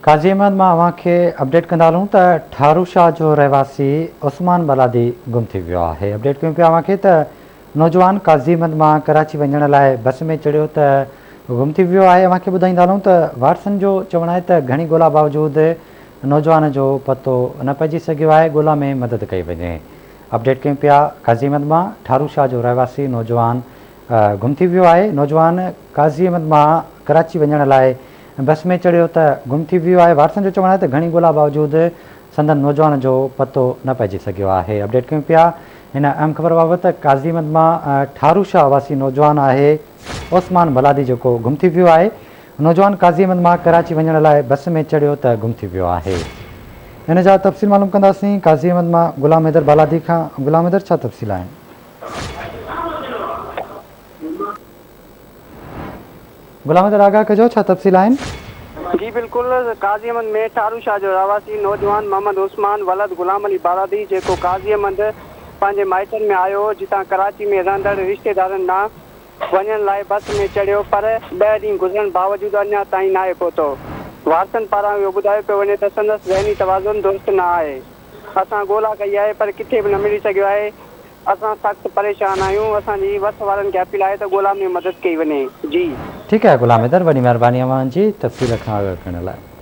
قاضي احمد مان اوهان کي اپڊيٽ ڪندا هلون ته ٺارو شاهه جو رهواسي عثمان بلادي گم ٿي ويو آهي اپڊيٽ ڪيون پيا اوهان کي ته نوجوان قاضي احمد مان ڪراچي وڃڻ لاء بس ۾ چڙهيو ته گم ٿي ويو آهي اوهان کي ٻڌائيندا هلون ته وارثن جو چوڻ آهي ته گهڻي ڳولا باوجود نوجوان جو پتو نه پئجي سگهيو آهي ڳولا ۾ مدد ڪئي وڃي اپڊيٽ ڪيون پيا قاضي احمد مان ٺارو شاهه جو رهواسي نوجوان گم ٿي ويو آهي نوجوان قاضي احمد مان ڪراچي وڃڻ لاء بس ۾ چڙهيو ته گم ٿي ويو آهي، وارثن جو چوڻ آهي ته گهڻي ڳولا باوجود سندن نوجوان جو پتو نه پئجي سگهيو آهي. اپڊيٽ ڪيون پيا هن اهم خبر بابت قاضي احمد مان ٺارو شاهه واسي نوجوان آهي عثمان بلادي جيڪو گم ٿي ويو آهي نوجوان قاضي احمد مان ڪراچي وڃڻ لاء بس ۾ چڙهيو ته گم ٿي ويو آهي. ان جا تفصيل معلوم ڪنداسين قاضي احمد مان غلام حيدر بالادي کان غلام حيدر ڇا تفصيل آهن. غلام حيدر آگاهه ڪجو ڇا تفصيل آهن. جي بلڪل قاضي احمد ۾ ٺارو شاهه جو رهواسي نوجوان محمد عثمان ولد غلام علي بارادي جيڪو قاضي احمد پنهنجي مائٽن ۾ آيو هو جتان ڪراچي ۾ رهندڙ رشتيدارن ڏانهن وڃڻ لاء بس ۾ چڙهيو پر ڏهه ڏينهن گذرڻ باوجود اڃا تائين ناهي پهتو وارثن پاران اهو ٻڌايو پيو وڃي ته سندس ذهني توازن درست نه آهي اسان ڳولا ڪئي آهي پر ڪٿي به نه ملي سگهيو آهي اسان سخت پريشان آهيون اسان جي وس وارن کي اپيل آهي ته ڳولا ۾ مدد ڪئي وڃي جي. ٺيڪ آهي غلام حيدر وڏي مهرباني اوهان جي تفصيل کان آگاهه ڪرڻ لاء.